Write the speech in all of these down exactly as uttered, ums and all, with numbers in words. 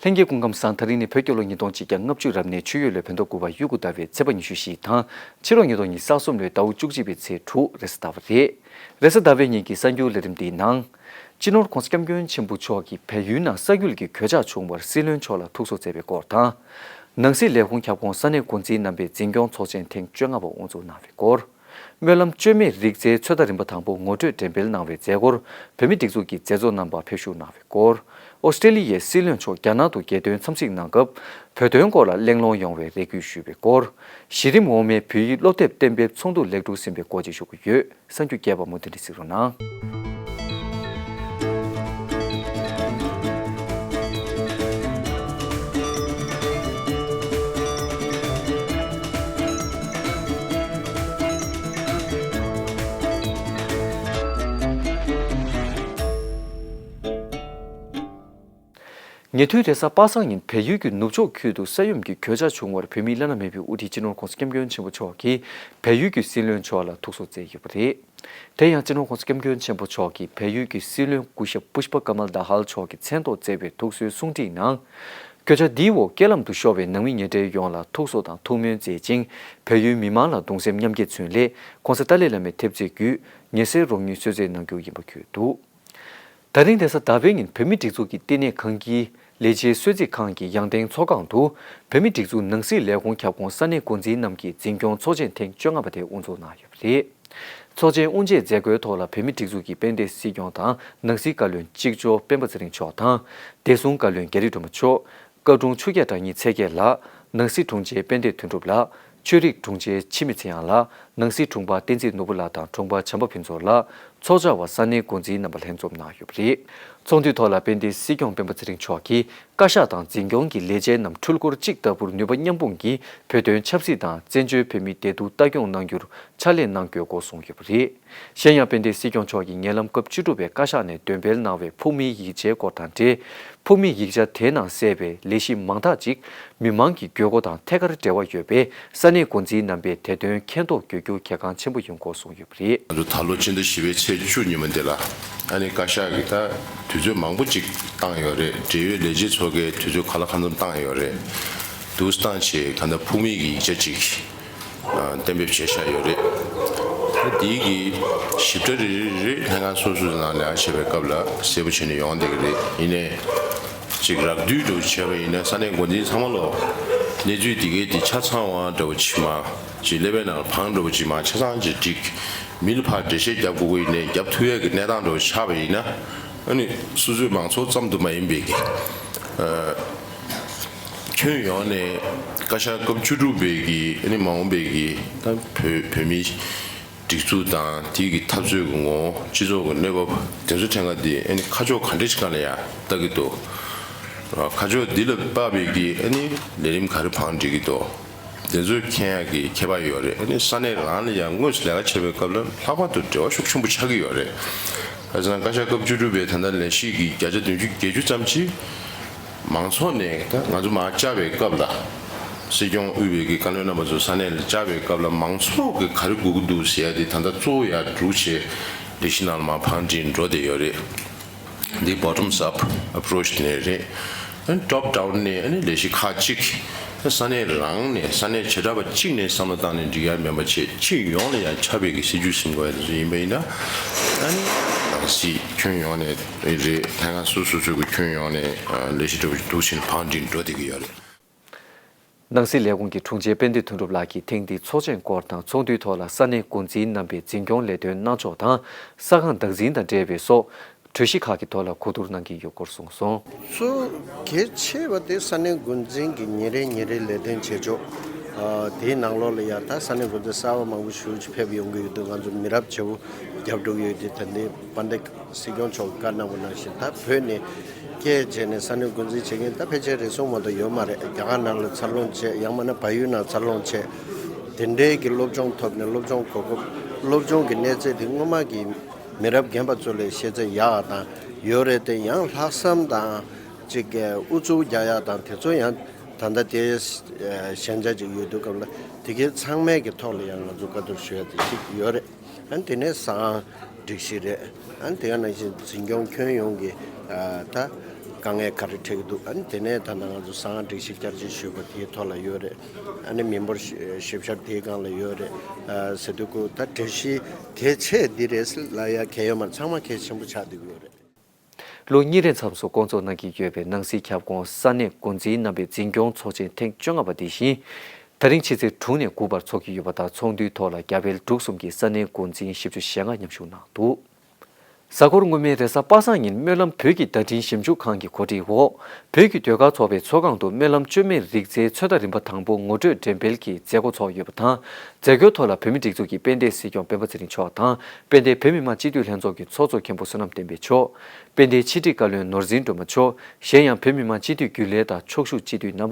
ལྷན་རྒྱས་སྐུ་ཁམས་བཟང་། ད་རིང་ནི་བོད་རྒྱལ་ལོ་ཉིས་སྟོང་ཆིག་བརྒྱ་ལྔ་བཅུ་རབ་གནས་ཆུ་ཡོས་ལོའི་བོད་ཟླ་དགུ་པ་དབྱུག་གུ་ཟླ་བའི་ཚེས་པ་ཉི་ཤུ་བཞི་དང་ཕྱི་ལོ་ཉིས་སྟོང་ཉི་ཤུ་རྩ་གསུམ་ལོའི་ཟླ་བ་བཅུ་གཅིག་པའི་ཚེས་དྲུག་རེས་གཟའ་ཟླ་བ་རེད། རེས་གཟའ་ཟླ་བའི་ཉིན་གྱི་གསར་འགྱུར་ལས་རིམ་འདིའི་ནང་། སྤྱི་ནོར་༸གོང་ས་༸སྐྱབས་མགོན་ཆེན་པོ་མཆོག་གིས་བལ་ཡུལ་ནང་ས་རྒྱུད་ཀྱི་གོད་ཆག་བྱུང་བར་སྲིད་བློན་མཆོག་ལ་ཐུགས་གསོ་བསྩལ་བའི་སྐོར་དང་། ནང་སྲིད་ལས་ཁུངས་ཁྱབ་ཁོངས་ས་གནས་འགོ་འཛིན་རྣམ་པའི་འཛིན་སྐྱོང་ཚོགས་ཆེན་ཐེངས་བཅོ་ལྔ་པ་དབུ་འཛུགས་གནང་བའི་སྐོར། སྨོན་ལམ་བཅོས་མའི་རིག་རྩལ་ཚོད་ལྟ་རིམ་པ་དང་པོ་ངོ་སྤྲོད་འགྲེམས་སྤེལ་གནང་བའི་མཛད་སྒོར་བོད་མི་སྒྲིག་འཛུགས་ཀྱི་མཛད་གཙོ་རྣམ་པ་ཕེབས་བཞུགས་གནང་བའི་སྐོར། ཨོ་སི་ཀྲེ་ལི་ཡའི་སྲིད་བློན་མཆོག་རྒྱ་ནག་ཏུ་རྒྱལ་དོན་འཚམས་གཟིགས་གནང་སྐབས་བོད་དོན་སྐོར་ལ་གླེང་སློང་ཡོང་བའི་རེ་སྐུལ་ཞུས་པའི་སྐོར། གཞི་རིམ་འོག་མའི་བོད་ཡིག་སློབ་དེབ་གཏན་འབེབས་ཚོགས་འདུ་ལེགས་གྲུབ་ཟིན་པའི་སྐོར་བཅས་ཞུ་གི་ཡོད། གསར་འགྱུར་རྒྱས་པ་མུ་མཐུད་ནས་གཟིགས་རོགས་གནང་། ཉེ་དུས་རེས་གཟའ་པ་སངས་ཉིན་བལ་ཡུལ་གྱི་ནུབ་ཕྱོགས་ཁུལ་དུ་ས་ཡོམ་གྱི་གོད་ཆག་བྱུང་བར་བོད་མིའི་བླ་ན་མེད་པའི་དབུ་ཁྲིད་སྤྱི་ནོར་༸གོང་ས་༸སྐྱབས་མགོན་ཆེན་པོ་མཆོག་གིས་བལ་ཡུལ་གྱི་སྲིད་བློན་མཆོག་ལ་ཐུགས་གསོ་བསྩལ་ཡོད་པ་རེད། དེ་ཡང་སྤྱི་ནོར་༸གོང་ས་༸སྐྱབས་མགོན་ཆེན་པོ་མཆོག་གིས་བལ་ཡུལ་གྱི་སྲིད་བློན་སྐུ་ཞབས་པུཤ་པ་ཀ་མལ་དཱ་ཧལ་མཆོག་གི་མཚན་ཐོག་བསྩལ་བའི་ཐུགས་གསོའི་གསུང་འཕྲིན་ནང་། གོད་ཆག་འདིའི་འོག་རྐྱེན་ལམ་དུ་ཤོར་བའི་ནང་མི་ཉེ་འབྲེལ་ཡོངས་ལ་ཐུགས་གསོ་དང་ཐུགས་སྨོན་མཛད་ཅིང་། བལ་ཡུལ་མི་མང་ལ་གདུང་སེམས་མཉམ་སྐྱེད་མཚོན་སླད་༸གོང་ས་ཏཱ་ལའི་བླ་མའི་ཐེབས་རྩའི་བརྒྱུད་ཉེ་སྲས་རོགས་དངུལ་གསོལ་སྩལ་གནང་རྒྱུ་ཡིན་པ་བཀོད་འདུག། ད་རིང་རེས་གཟའ་ཟླ་བའི་ཉིན་བོད་མིའི་སྒྲིག་འཛུགས་ཀྱི་བསྟི་གནས་ཁང་གི་ལས་བྱེད་གསོལ་ཚིགས་ཁང་གི་ཡང་སྟེང་ཚོགས་ཁང་དུ་བོད་མིའི་སྒྲིག་འཛུགས་ནང་སྲིད་ལས་ཁུངས་ཁྱབ་ཁོངས་ས་གནས་འགོ་འཛིན་རྣམས་ཀྱི་འཛིན་སྐྱོང་ཚོགས་ཆེན་ཐེངས་བཅོ་ལྔ་པ་དེ་དབུ་འཛུགས་གནང་ཡོད་པ་རེད། ཚོགས་ཆེན་དབུ་འབྱེད་མཛད་སྒོའི་ཐོག་ལ་བོད་མིའི་སྒྲིག་འཛུགས་ཀྱི་དཔལ་ལྡན་སྲིད་སྐྱོང་དང་ནང་སྲིད་བཀའ་བློན་གཅིག་ལྕོགས་སྤེན་པ་ཚེ་རིང་མཆོག་དང་། བདེ་སྲུང་བཀའ་བློན་རྒྱ་རི་སྒྲོལ་མ་མཆོག་བཀའ་དྲུང་ཆོས་རྒྱལ་གྲགས་སྙིང་ཚེ་རྒྱལ་ལགས། ནང་སྲིད་དྲུང་ཆེ་དཔལ་ལྡན་དོན་གྲུབ་ལགས། ཆོས་རིག་དྲུང་ཆེ་འཆི་མེད་ཚེ་དབྱངས་ལགས། ནང་སྲིད་དྲུང་འཕར་བསྟན་འཛིན་ནོར་བུ་ལགས་དང་དྲུང་འཕར་བྱམས་པ་ཕུན་ཚོགས་ལགས། ཚོགས་བཅར་བ་ས་གནས་འགོ་འཛིན་རྣམ་པ་ལྷན་འཛོམས་གནང་ཡོད་པ་རེད། ཚོགས་འདུའི་ཐོག་ལ་དཔལ་ལྡན་སྲིད་སྐྱོང་སྤེན་པ་ཚེ་རིང་མཆོག་གིས་བཀའ་ཤག་དང་འཛིན་སྐྱོང་གི་ལས་བྱེད་རྣམས་འཕྲུལ་འཁོར་གཅིག་ལྟ་བུར་ནུས་པ་མཉམ་སྤུངས་ཀྱིས་བོད་དོན་ཆབ་སྲིད་དང་བཙན་བྱོལ་བོད་མིའི་བདེ་སྡུག་ལྟ་སྐྱོང་གནང་རྒྱུར་ཕྱག་ལས་གནང་དགོས་སྐོར་གསུངས་ཡོད་པ་རེད། གཞན་ཡང་དཔལ་ལྡན་སྲིད་སྐྱོང་མཆོག་གིས་ཉེ་ལམ་སྐབས་བཅུ་དྲུག་པའི་བཀའ་ཤག་ནས་འདོན་སྤེལ་གནང་བའི་ཕུགས་མིའི་ཡིག་ཆའི་སྐོར་དང་འབྲེལ། ཕུགས་མིའི་ཡིག་ཆ་དེའི་ནང་གསལ་བའི་ལས་གཞི་མང་དག་ཅིག་མི་མང་གི་དགོས་མཁོ་དང་ཐད་ཀར་འབྲེལ་བ་ཡོད་པས་ས་གནས་འགོ་འཛིན་རྣམ་པས་དེ་དོན་མཁྱེན་རྟོགས་དགོས་རྒྱུ་གལ་འགངས་ཆེན་པོ་ཡིན་སྐོར་གསུངས་ཡོད་པ་རེད། ང་ཚོ་ད་ལོ་ཕྱི་ཟླ་བཞི་པའི་ཚེས་བཅུ་ཉིན་མོ་འདི་ལ་ཨ་ནི་བཀའ་ཤག་གིས་ད་དུས་ཚོད་མང་པོ་ཅིག་བཏང་ཡོད་རེད། འབྲེལ་ཡོད་ལས་བྱེད་ཚོ་གིས་དུས་ཚོད་ག་ལ་གང་འཚམ་བཏང་ཡོད་རེད། འདུག་སེ་བཏང་བྱས་གང་ལྟར་ཕུགས་མིའི་ཡིག་ཆ་ཅིག་གཏན་འབེབས་བྱས་བཞག་ཡོད་རེད། ད་དེའི་གི་ཞིབ་ཕྲ་རེ་རེ་རེ་ལྷན་ཁང་སོ་སོའི་ནང་ལ་བྱེད་པའི་སྐབས་ལ་གསལ་པོ་བྱས་ནས་ཡོང་བསྡད་ཀྱི་རེད། ཡིན་ནའི་ཅིག་རགས་བསྡུས་འདྲ་བོ་བྱས་པ་ཡིན་ན་ས་གནས་འགོ་འཛིན་ཚང་མ་ལོ་གནས་ཚུལ་འདི་གའི་འདི་ཆ་ཚང་བ་འདྲ་བོ་ཅིག་མ་ཅིག་ཀླད་པའི་ནང་ལ་བང་འདྲ་བོ་ཅིག་མ་ཆ་ཚང་ཅིག་བསྒྲིགས། མི་ལ་ཕར་འགྲེལ་བཤད་རྒྱབ་དགོས་ཀྱི་ཡིན་ནའི་རྒྱབ་ཐུབ་ཡས་ཀྱི་གནས་སྟངས་འདྲ་བོ་ཆགས་པ་ཡིན་ན་ཨ་ནི་སོ་སོའི་མང་ཚོགས་ཙམ་དུ་མ་ཡིན་པའི་གི་ཨ། ཁྱོན་ཡོངས་ནས་བཀའ་ཤག་སྐབས་བཅུ་དྲུག་པའི་གི་ཨ་ནི་མ་འོངས་པའི་གི་ད་བོད་བོད་མིའི་སྒྲིག་འཛུགས་དང་དེའི་གི་འཐབ་རྩོད་ཀྱི་ངོ་བོ་སྤྱི་ཚོགས་ཀྱི་གནས་བབ་དེ་ཚོ་ཕྲན་ཁ་འདི་ཨ་ནི་ཁ་ཕྱོགས་ག་འདྲ་ཞིག་སྒང་ལ་ཡང་ལྟ་གི་འདུག་ཁ་ཕྱོགས་འདི་ལ་དཔག་པའི་གི་ཨ་ནི་ལས་རིམ་ག་རེ་བང་སྒྲིག་གི་འདུག་དེ་ཚོ་མཁྱེན་ཡག་གི་ཁྱད་པར་ཡོད་རེད། ཨ་ནི་ས་གནས་རང་ལ་ཡང་དངོས་སུ་ལས་ཀ་བྱེད་པའི་སྐབས་ལ་ལྷག་པར་དུ་འབྲེལ་བ་ཤུགས་ཆེན་པོ་ཆགས་ཀྱི་ཡོད་རེད། ཁ་སང་བཀའ་ཤག་སྐབས་བཅུ་དྲུག་པའི་ད་ལྟ་ལས་གཞི་གི་བརྒྱ་ཆ་བདུན་ཅུ་བརྒྱད་ཅུ་ཙམ་ཅིག་མང་ཚོགས་ནས་ད་ང་ཚོ་མར་བཅར་བའི་སྐབས་ལ་སྲིད་སྐྱོང་དབུས་པའི་གི་བཀའ་བློན་རྣམ་པ་ཚོ་ས་གནས་ལ་བཅར་བའི་སྐབས་ལ་མང་ཚོགས་ཀྱི་ག་རེ་དགོས་ཀྱི་འདུག་ཟེར་ཡ་དེ་ད་ལྟ་གཙོ་བོ་ཡར་སྒྲུག་བྱས་ལས་གཞི་ནང་ལ་མར་བང་སྒྲིག་འགྲོ་བསྡད་ཡོད་རེད། འདི་bottoms up approach དེ་ནས་རེད། ཨ་ནི་top down ནས་ཨ་ནི་ལས་གཞི་ཁག་ཅིག་ས་གནས་རང་ནས་ས་གནས་བྱེ་བྲག་པ་གཅིག་ནས་བསམ་བློ་བཏང་ནས་འགྲིག་ཡ་མིན་པ་བྱས་སྤྱི་ཡོངས་ལ་ཡང་ཁྱབ་པའི་གི་སྲིད་ཇུས་ཟིན་དགོས་ཡ་དེ་ཚོ་ཡིན་པ་ཡིན་ན་ཨ་ནི་ནང་སྲིད་ཁྱོན་ཡོངས་ནས་རེད། ལྷན་ཁང་སོ་སོ་སོ་གི་ཁྱོན་ཡོངས་ནས་ལས་གཞི་འདྲ་པོ་འདུག་བྱས་ནས་བང་སྒྲིག་འགྲོ་བསྡད་ཀྱི་ཡོད་རེད། ནང་སྲིད་ལས་ཁུངས་ཀྱི་དྲུང་ཆེ་དཔལ་ལྡན་དོན་གྲུབ་ལགས་ཀྱིས་ཐེངས་འདིའི་ཚོགས་ཆེན་སྐོར་དང་ཚོགས་འདུའི་ཐོག་ལ་ས་གནས་འགོ་འཛིན་རྣམ་པའི་འཛིན་སྐྱོང་ལས་དོན་གནང་ཕྱོགས་དང་ས་ཁང་བདག་འཛིན་དང་འབྲེལ་བའི་སོགས་གྲོས་གཞི་ཁག་གི་ཐོག་ལ་གོ་བསྡུར་གནང་གི་ཡོད་སྐོར་གསུངས་སོང་། གཙོ་གལ་ཆེ་བ་དེ་ས་གནས་འགོ་འཛིན་གྱི་ཉིན་རེ་ཉིན་རེའི་ལས་དོན་བྱེད་ཕྱོགས། ཨ། དེའི་ནང་ལོགས་ལ་ཡང་ད་ས་གནས་འགོ་འཛིན་གསར་པ་མང་པོ་ཞེ་པོ་ཅིག་ཕེབས་ཡོང་གི་ཡོད་དུས་ང་ཚོ་མི་རབས་བྱེད་པོ་རྒྱབ་འགྲོ་གི་ཡོད་དུས་ད་ལྟའི་དཔལ་ལྡན་སྲིད་སྐྱོང་མཆོག་གིས་བཀའ་གནང་བ་ནང་བཞིན་ད་བོད་ནས་སྐད་བྱས་ནས་ས་གནས་འགོ་འཛིན་བྱེད་མཁན་ད་ཕལ་ཆེར་རེ་ཟུང་མ་གཏོགས་ཡོད་མ་རེད། རྒྱ་གར་ནང་ལ་འཚར་ལོངས་བྱས་ཡང་མིན་ན་བལ་ཡུལ་ནང་འཚར་ལོངས་བྱས་དེ་འདྲའི་གི་སློབ་སྦྱོང་ཐོབ་ནས་སློབ་སྦྱོང་གོ་སྐབས་སློབ་སྦྱོང་གི་གནས་ཚད་དེ་སྔོན་མ་གི་མི་རབས་རྒན་པ་ཚོ་ལས་ཤེས་ཚད་ཡག་དང་ཡོད་རེད་དེ་ཡང་ལྷག་བསམ་དང་ཅིག་ཨུ་ཚུགས་རྒྱག་ཡག་དང་དེ་ཚོ་ཡང་ད་ལྟ་དེ་ཞན་ཆ་ཅིག་ཡོད་དུས་སྐབས་ལ་དེ་གའི་ཚང་མའི་གི་ཐོག་ལ་ཡང་ང་ཚོ་བཀའ་བསྡུར་ཞུ་ཡ་དེ་ཅིག་ཡོད་རེད། ཨ་ནི་དེ་ནས་ས་ཁང་སྒྲིག་གཞི་རེད། ཨ་ནི་དེ་ག་ནང་བཞིན་འཛིན་སྐྱོང་ཁྱོན་ཡོངས་ཀྱི་ཨ་ད་ དཀའ་ངལ་ག་རེ་འཕྲད་ཀྱི་འདུག་ཨ་ནི་དེ་ནས་ད་ལྟ་ང་ཚོ་གསང་བ་སྒྲིག་གཞི་བསྐྱར་བཅོས་ཞུས་པ་དེའི་ཐོག་ལ་ཡོད་རེད། ཨ་ནི་མི་འབོར་ཞིབ་བཤེར་དེའི་སྒང་ལ་ཡོད་རེད། ཨ་ཟེར་དུས་ཀོ་ད་གྲོས་གཞི་དེ་ཆེད་འདི་རེད་ཟེར་ལབ་ཡ་གལ་ཡོད་མ་རེད། ཚང་མ་གལ་ཆེན་པོ་ཆགས་བསྡད་ཀྱི་ཡོད་རེད། ལོ་གཉིས་རིང་མཚམས་སུ་བསྐོང་ཚོགས་གནང་གི་ཡོད་པའི་ནང་སྲིད་ཁྱབ་ཁོངས་ས་གནས་འགོ་འཛིན་རྣམ་པའི་འཛིན་སྐྱོང་ཚོགས་ཆེན་ཐེངས་བཅོ་ལྔ་པ་འདི་བཞིན། ད་རིང་ཕྱི་ཚེས་དྲུག་ནས་དགུ་བར་འཚོགས་ཀྱི་ཡོད་པ་དང་། ཚོགས་འདུའི་ཐོག་ལ་རྒྱ་བལ་འབྲུག་གསུམ་གྱི་ས་གནས་འགོ་འཛིན་བཞི་བཅུ་ཞེ་ལྔ་མཉམ་ཞུགས་གནང་འདུག་གཟའ་འཁོར་སྔོན་མའི་རེས་གཟའ་པ་སངས་ཉིན་སྨོན་ལམ་བོད་ཀྱི་བརྡ་འཕྲིན་ཞིབ་འཇུག་ཁང་གི་གོ་སྒྲིག་འོག་བོད་ཀྱི་ཟློས་གར་ཚོགས་པའི་ཚོགས་ཁང་དུ་སྨོན་ལམ་བཅོས་མའི་རིག་རྩལ་ཚོད་ལྟ་རིམ་པ་དང་པོ་ངོ་སྤྲོད་འགྲེམས་སྤེལ་གྱི་མཛད་སྒོ་ཚོགས་ཡོད་པ་དང་། མཛད་སྒོའི་ཐོག་ལ་བོད་མིའི་སྒྲིག་འཛུགས་ཀྱི་དཔལ་ལྡན་སྲིད་སྐྱོང་སྤེན་པ་ཚེ་རིང་མཆོག་དང་། དཔལ་ལྡན་བོད་མི་མང་སྤྱི་འཐུས་ལྷན་ཚོགས་ཀྱི་ཚོགས་གཙོ་མཁན་པོ་བསོད་ནམས་བསྟན་འཕེལ་མཆོག་དཔལ་ལྡན་ཕྱི་དྲིལ་བཀའ་བློན་ནོར་འཛིན་སྒྲོལ་མ་མཆོག་གཞན་ཡང་བོད་མི་མང་སྤྱི་འཐུས་རྒྱུན་ལས་དང་ཕྱོགས་བཞུགས་སྤྱི་འཐུས་རྣམ་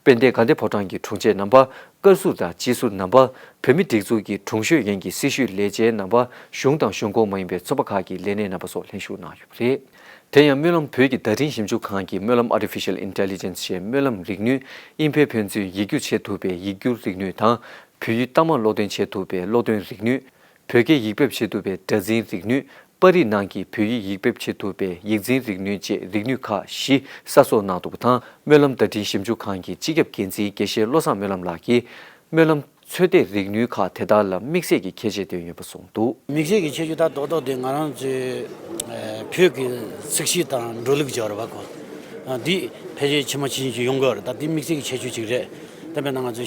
པ། དཔལ་ལྡན་དགའ་ལྡན་ཕོ་བྲང་གི་དྲུང་ཆེ་རྣམ་པ། བཀའ་ཟུར་དང་སྤྱི་ཟུར་རྣམ་པ། བོད་མིའི་སྒྲིག་འཛུགས་ཀྱི་དྲུང་ཤོས་ཡན་གྱི་སྲི་ཞུའི་ལས་བྱེད་རྣམ་པ། གཞུང་དང་གཞུང་ཁོངས་མ་ཡིན་པའི་ཚོགས་པ་ཁག་གི་ལས་སྣེ་རྣམ་པ་སོགས་ལྷན་ཞུགས་གནང་ཡོད་པ་རེད། དེ་ཡང་སྨོན་ལམ་བོད་ཀྱི་བརྡ་འཕྲིན་ཞིབ་འཇུག་ཁང་གིས་སྨོན་ལམ་Artificial Intelligence ཞེས་སྨོན་ལམ་རིག་ནུས། ཨིན་ཕེབས་ཕན་ཚུན་ཡིག་སྒྱུར་བྱེད་ཐུབ་པའི་ཡིག་སྒྱུར་རིག་ནུས་དང་། བོད་ཡིག་གཏའ་མ་ཀློག་འདོན་བྱེད་ཐུབ་པའི་ཀློག་འདོན་རིག་ནུས། བོད་སྐད་ཡིག་ཕེབས་བྱེད་ཐུབ་པའི་སྒྲ་འཛིན་རིག་ནུས། པར་རིས་ནང་གི་བོད་ཡིག་ཡིག་ཕེབས་བྱེད་ཐུབ་པའི་ཡིག་འཛིན་རིག་ནུས་བཅས་རིག་ནུས་ཁག་བཞི་གསར་བཟོ་གནང་འདུག་པ་དང་། སྨོན་ལམ་བརྡ་འཕྲིན་ཞིབ་འཇུག་ཁང་གི་སྤྱི་ཁྱབ་འགན་འཛིན་དགེ་བཤེས་བློ་བཟང་སྨོན་ལམ་ལགས་ཀྱིས། སྨོན་ལམ་ཚོད་ལྟའི་རིག་ནུས་ཁག་དེ་དག་ལ་དམིགས་བསལ་གྱི་ཁྱད་ཆོས་ལྡན་ཡོད་པ་གསུངས་འདུག་དམིགས་བསལ་གྱི་ཁྱད་ཆོས་ད་རྡོག་རྡོག་དེ་ང་རང་ཚོའི་ཨ་བོད་ཀྱི་ཚིག་གཤིས་དང་འགྲོ་ལུགས་སྦྱོར་བ་ཁོ། ཨ་འདི་ཕལ་ཆེར་ཕྱི་མ་ཕྱི་ཕྱིན་ཅིག་ཡོང་གི་ཡོད་རེད། ད་འདི་དམིགས་བསལ་གྱི་ཁྱད་ཆོས་ཅིག་རེད། ད་དཔེར་ན་ང་ཚོ་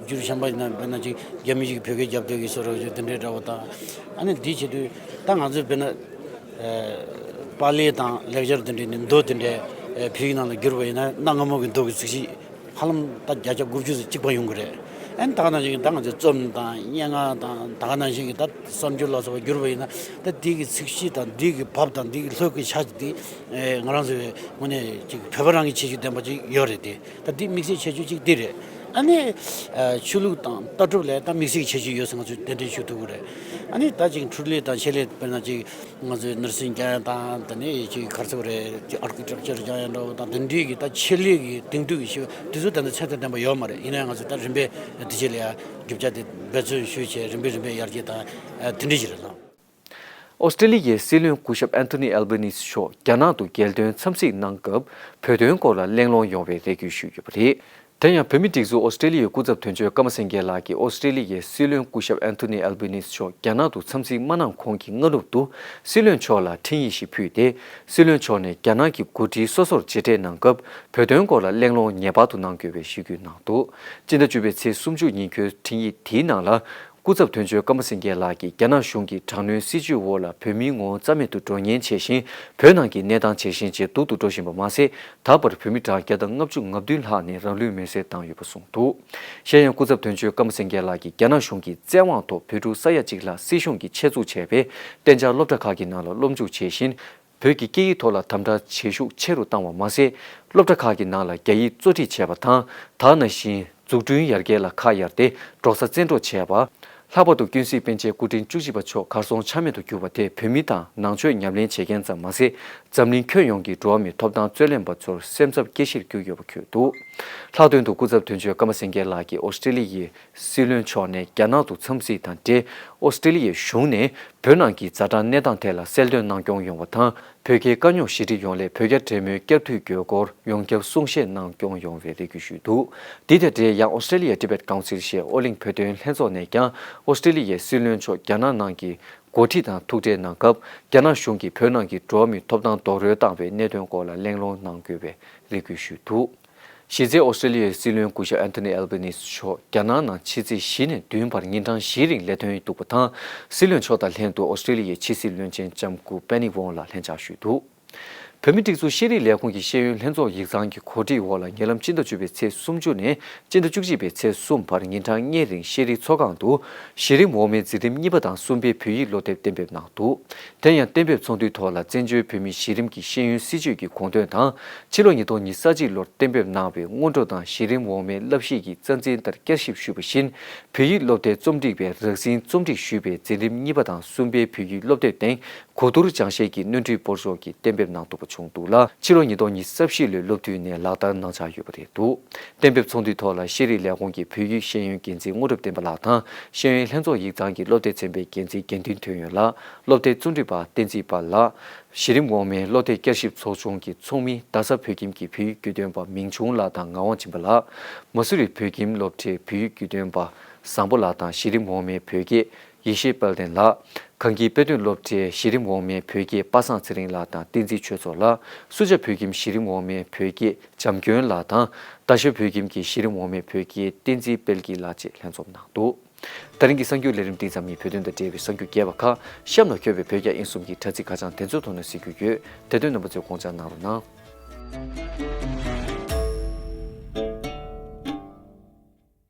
བསྒྱུར་གཞན་པ་ཡིན་ན་དཔེར་ན་ཅིག་རྒྱ་མི་ཞིག་བོད་སྐད་རྒྱབ་སྡོད་ཀྱི་བཟོ་འདྲ་བོ་དེ་འདྲའི་འདྲ་བོ་དང་། ཨ་ནི་འདི་བྱེད་དུས་ད་ང་ཚོས་དཔེར་ན་ཨ་པཱ་ལི་དང་ལེགས་སྦྱར་དེ་འདྲའི་ནི་མདོ་དེ་འདྲའི་ཨ་བོད་ཡིག་ནང་ལ་བསྒྱུར་བ་ཡིན་ན་གནའ་སྔ་མོ་གི་མདོ་གི་ཚིག་གཤིས་ཧ་ལམ་ད་བརྒྱ་ཆ་དགུ་བཅུ་ཙམ་གཅིག་པ་ཡོང་གི་རེད། ཨ་ནི་ད་ག་ནང་བཞིན་གྱི་ད་ང་ཚོས་རྩོམ་དང་སྙན་ངག་དང་ད་ག་ནང་བཞིན་གྱི་ད་གསར་འགྱུར་ལ་སོགས་པ་བསྒྱུར་བ་ཡིན་ན་ད་འདི་གི་ཚིག་གཤིས་དང་འདི་གི་བབ་དང་འདི་གི་ལྷོད་གི་ཆ་དེ་ཨེ་ང་རང་ཚོའི་ངོས་ནས་ཅིག་བོད་པ་རང་གི་ཁྱད་ཆོས་ལྡན་པ་ཅིག་ཡོད་རེད་དེ། ད་འདི་དམིགས་བསལ་ཁྱད་ཆོས་ཅིག་འདི་རེད། ཨ་ནི་ཨ་ཆོས་ལུགས་དང་ལྟ་གྲུབ་ལ་ད་དམིགས་བསལ་ཁྱད་ཆོས་ཡོད་ཟེར་ང་ཚོས་གདན་འདྲེན་ཞུ་ཐུབ་ཀྱི་རེད། ཨ་ནི་ད་ཅིག་འཕྲུལ་ལས་དང་ཆེད་ལས་དཔེར་ན་ཅིག་ང་ཚོས་ནར་སིང་སྦྱང་ཡ་དང་དེ་ནས་ཅིག་ག་རེ་ཟེར་དགོས་རེད། ཅིག་ཨར་ཀི་ཊེག་ཅར་སྦྱང་ཡ་འདྲ་བོ་དང་དེ་འདྲའི་གི་ད་ཆེད་ལས་ཀྱི་དེང་དུས་ཀྱི་ཤེས་དེ་ཚོ་ད་ལྟ་ཚད་དང་ལྡན་པ་ཡོད་མ་རེད། ཡིན་ན་ཡང་ང་ཚོས་ད་རིམ་པས་དེ་ཆེད་ལ་ཡ་རྒྱུ་ཆ་དེ་འབད་བརྩོན་ཞུས་བྱས་རིམ་པས་རིམ་པས་ཡར་རྒྱས་དང་དེ་འདྲ་ཞིག་རེད་ལགས། ཨོ་སི་ཀྲི་ལི་ཡའི་སྲིད་བློན་སྐུ་ཞབས་ཨན་ཐོ་ནི་ཨལ་བྷ་ནི་སི་མཆོག་རྒྱ་ནག་ཏུ་རྒྱལ་དོན་འཚམས་གཟིགས་གནང་སྐབས་བོད་དོན་སྐོར་ལ་གླེང་སློང་ཡོང་བའི་རེ་སྐུལ་ཞུས་ཡོད་པ་རེད། དེ་ཡང་བོད་མིའི་སྒྲིག་འཛུགས་ཨོ་སི་ཀྲི་ལི་ཡའི་སྐུ་ཚབ་དོན་གཅོད་ཀརྨ་སེང་གེ་ལགས་ཀྱིས་ཨོ་སི་ཀྲི་ལི་ཡའི་སྲིད་བློན་སྐུ་ཞབས་ཨན་ཐོ་ནི་ཨལ་བྷ་ནི་སི་མཆོག་རྒྱ་ནག་ཏུ་འཚམས་གཟིགས་མ་གནང་གོང་གི་སྔ་ནུབ་ཏུ་སྲིད་བློན་མཆོག་ལ་འཕྲིན་ཡིག་ཞིག་ཕུལ་ཏེ། སྲིད་བློན་མཆོག་ནས་རྒྱ་ནག་གི་འགོ་ཁྲིད་སོ་སོར་མཇལ་འཕྲད་གནང་སྐབས་བོད་དོན་སྐོར་ལ་གླེང་སློང་ངེས་པར་དུ་གནང་དགོས་པའི་ཞུ་སྐུལ་གནང་འདུག་སྤྱི་ཟླ་བཅུ་པའི་ཚེས་སུམ་ཅུ་ཉིན་འཁྱོངས་འཕྲིན་ཡིག་དེའི་ནང་ལ། སྐུ་ཚབ་དོན་གཅོད་ཀརྨ་སེང་གེ་ལགས་ཀྱིས་རྒྱ་ནག་གཞུང་གི་དྲག་གནོན་སྲིད་བྱུས་འོག་ལ་བོད་མིའི་ངོ་བོ་རྩ་མེད་དུ་འགྲོ་ཉེན་ཆེ་ཞིང་། བོད་ནང་གི་གནས་སྟངས་ཇེ་ཞན་ཇེ་སྡུག་ཏུ་འགྲོ་བཞིན་པ་མ་ཟད། ད་བར་བོད་མི་གྲངས་བརྒྱ་དང་ལྔ་བཅུ་ང་བདུན་ལྷག་ནས་རང་ལུས་མེར་སྲེག་བཏང་ཡོད་པ་གསུངས་འདུག་གཞན་ཡང་སྐུ་ཚབ་དོན་གཅོད་ཀརྨ་སེང་གེ་ལགས་ཀྱིས་རྒྱ་ནག་གཞུང་གིས་བཙན་དབང་ཐོག་བོད་ཕྲུག་ས་ཡ་གཅིག་ལྷག་སྲིད་གཞུང་གིས་ཆེད་འཛུགས་བྱས་པའི་གཏན་འཇགས་སློབ་གྲྭ་ཁག་གི་ནང་ལ་སློབ་འཇུག་བྱེད་བཞིན། བོད་ཀྱི་སྐད་ཡིག་ཐོག་ལ་དམ་དྲག་བྱེད་ཤུགས་ཆེ་རུ་བཏང་བ་མ་ཟད། སློབ་གྲྭ་ཁག་གི་ནང་ལ་རྒྱ་ཡིག་གཙོ་ཁྲིད་བྱས་པ་དང་། ད་ག་ནང་བཞིན་འཛུགས་སྐྲུན་ཡར་རྒྱས་ལ་ཁ་གཡར་ཏེ་འགྲོ་ས་བཙན་འཕྲོག་བྱས་པ། ལྷག་པར་དུ་ཀུན་གཟིགས་པཎ་ཆེན་སྐུ་ཕྲེང་བཅུ་གཅིག་པ་མཆོག་གར་སོང་ཆ་མེད་དུ་གྱུར་བ་དེ་བོད་མི་དང་ནང་ཆོས་ཉམས་ལེན་བྱེད་མཁན་ཙམ་མ་ཟད། འཛམ་གླིང་ཁྱོན་ཡོངས་ཀྱི་འགྲོ་བ་མིའི་ཐོབ་ཐང་རྩོད་ལེན་པ་ཚོར་སེམས་འཚབ་སྐྱེ་གཞིར་གྱུར་ཡོད་པ་འཁོད་འདུག་ལྷག་དོན་དུ་སྐུ་ཚབ་དོན་གཅོད་ཀརྨ་སེང་གེ་ལགས་ཀྱིས་ཨོ་སི་ཀྲི་ལི་ཡའི་སྲིད་བློན་མཆོག་ནས་རྒྱ་ནག་ཏུ་འཚམས་གཟིགས་དང་འབྲེལ། ཨོ་སི་ཀྲི་ལི་ཡའི་གཞུང་ནས་བོད་ནང་གི་ཛ་དྲག་གནས་སྟངས་ཐད་ལ་གསལ་སྟོན་གནང་སྐྱོང་ཡོང་བ་དང་། བོད་རྒྱའི་དཀའ་རྙོག་ཞི་འགྲིག་ཡོང་སླད་བོད་རྒྱ་འབྲེལ་མོལ་བསྐྱར་མཐུད་དགོས་སྐོར་ཡོངས་ཁྱབ་གསུང་བཤད་གནང་སྐྱོང་ཡོང་བའི་རེ་སྐུལ་ཞུས་འདུག་འདི་དང་འབྲེལ་ཡང་ཨོ་སི་ཀྲི་ལི་ཡའི་ཊི་བེཊ་ཀའུན་སིལ་ཞེས་ཨོ་གླིང་བོད་དོན་ལྷན་ཚོགས་ནས་ཀྱང་ཨོ་སི་ཀྲི་ལི་ཡའི་སྲིད་བློན་མཆོག་རྒྱ་ནག་ནང་གི་འགོ་ཁྲིད་དང་ཐུག་འཕྲད་གནང་སྐབས། རྒྱ་ནག་གཞུང་གིས་བོད་ནང་གི་འགྲོ་བ་མིའི་ཐོབ་ཐང་རྡོག་རོལ་བཏང་བའི་གནད་དོན་སྐོར་ལ་གླེང་སློང་གནང་དགོས་པའི་རེ་སྐུལ་ཞུས་འདུག་གཞི་རྩའི་ཨོ་སི་ཀྲི་ལི་ཡའི་སྲིད་བློན་སྐུ་ཞབས་ཨན་ཐོ་ནི་ཨལ་བྷ་ནི་སི་མཆོག་རྒྱ་ནག་ནང་ཕྱི་ཚེས་བཞི་ནས་བདུན་བར་ཉིན་གྲངས་བཞིའི་རིང་ལས་དོན་འདུག་པ་དང་། སྲིད་བློན་མཆོག་དང་ལྷན་དུ་ཨོ་སི་ཀྲི་ལི་ཡའི་ཕྱི་སྲིད་བློན་ཆེན་ལྕམ་སྐུ་པེ་ནི་ཝོང་ལགས་ལྷན་བཅར་ཞུས་འདུག་བོད་མིའི་སྒྲིག་འཛུགས་ཤེས་རིག་ལས་ཁུངས་ཀྱི་ཤེས་ཡོན་ལྷན་ཚོགས་ཡིག་ཚང་གི་གོ་སྒྲིག་འོག་ལ་ཉེ་ལམ་སྤྱི་ཟླ་བཅུ་པའི་ཚེས་སུམ་ཅུ་ནས་སྤྱི་ཟླ་བཅུ་གཅིག་པའི་ཚེས་གསུམ་བར་ཉིན་གྲངས་ལྔའི་རིང་ཤེས་རིག་ཚོགས་ཁང་དུ་གཞི་རིམ་འོག་མའི་འཛིན་རིམ་གཉིས་པ་དང་གསུམ་པའི་བོད་ཡིག་སློབ་དེབ་གཏན་འབེབས་གནང་འདུག་དེ་ཡང་གཏན་འབེབས་ཚོགས་འདུའི་ཐོག་ལ་བཙན་བྱོལ་བོད་མིའི་གཞི་རིམ་གྱི་ཤེས་ཡོན་སྲིད་བྱུས་ཀྱི་དགོངས་དོན་དང་། ཕྱི་ལོ་ཉིས་སྟོང་ཉི་ཤུ་རྩ་གཅིག་ལོར་གཏན་འབེབས་གནང་བའི་སྔོན་འགྲོ་དང་གཞི་རིམ་འོག་མའི་བསླབ་གཞི་ཡི་རྩ་འཛིན་ལྟར་བསྐྱར་ཞིབ་ཞུས་པ་བཞིན། བོད་ཡིག་སློབ་དེབ་རྩོམ་སྒྲིག་པས་རགས་ཟིན་རྩོམ་སྒྲིག་ཞུས་པའི་འཛིན་རིམ་གཉིས་པ་དང་གསུམ་པའི་བོད་ཡིག་སློབ་དེབ་སྟེང་གོ་བསྡུར་སྦྱང་བཤད་ཀྱི་སྣོན་འཕྲི་སྤོར་གཞོག་གིས་གཏན་འབེབས་གནང་འདུག་པ། བྱུང་འདུག་ལ། ཕྱི་ལོ་ཉིས་སྟོང་ཉི་ཤུ་རྩ་བཞི་ལོའི་སློབ་དུས་ནས་ལག་བསྟར་གནང་འཆར་ཡོད་པ་རེད་འདུག་གཏན་འབེབས་ཚོགས་འདུའི་ཐོག་ལ་ཤེས་རིག་ལས་ཁུངས་ཀྱི་བོད་ཡིག་ཤེས་ཡོན་འགན་འཛིན་དངོས་གྲུབ་བསྟན་པ་ལགས་དང་། ཤེས་ཡོན་ལྷན་ཚོགས་ཡིག་ཚང་གི་སློབ་སྡེ་ཚན་པའི་འགན་འཛིན་དགེ་འདུན་དོན་ཡོད་ལགས། སློབ་སྡེ་རྩོམ་སྒྲིག་པ་བསྟན་འཛིན་དཔལ་ལགས། གཞི་རིམ་འོག་མའི་སློབ་སྡེ་བསྐྱར་ཞིབ་ཚོགས་ཆུང་གི་ཚོགས་མི་རྡ་ས་བོད་ཁྱིམ་གྱི་བོད་ཡིག་བརྒྱུད་སྟོན་པ་མིང་ཆུང་ལགས་དང་ངག་དབང་སྦྱིན་པ་ལགས། མ་སུ་རི་བོད་ཁྱིམ་སློབ་གྲྭའི་བོད་ཡིག་བརྒྱུད་སྟོན་པ་བཟང་པོ་ལགས་དང་། གཞི་རིམ་འོག་མའི་བོད་སྐད་ཡེ་ཤེས་དཔལ་ལྡན་ལགས། གངས་སྐྱིད་དཔེ་སྟོན་སློབ་གྲྭའི་གཞི་རིམ་འོག་མའི་བོད་སྐད་པ་སངས་ཚེ་རིང་ལགས་དང་བསྟན་འཛིན་ཆོས་ཚོགས་ལགས། སུ་ཇཱ་བོད་ཁྱིམ་གཞི་རིམ་འོག་མའི་བོད་སྐད་འཇམ་སྐྱོན་ལགས་དང་། རྡ་ཤོད་བོད་ཁྱིམ་གྱི་གཞི་རིམ་འོག་མའི་བོད་སྐད་བསྟན་འཛིན་དཔལ་སྐྱིད་ལགས་བཅས་ལྷན་འཛོམས་གནང་འདུག་ད་རིང་གི་གསར་འགྱུར་ལས་རིམ་འདི་ཙམ་ཡིན། བོད་དོན་དང་འབྲེལ་བའི་གསར་འགྱུར་རྒྱས་པ་ཁག་གཤམ་ལ་འཁོད་པའི་བོད་རྒྱ་དབྱིན་གསུམ་གྱི་དྲ་ཚིགས་ཁ་བྱང་དེ་ཚོའི་ཐོག་ནས་གཟིགས་རྒྱུ་ཡོད། དེ་དོན་རྣམ་པ་ཚོས་དགོངས་འཇགས་གནང་རོགས་གནང་།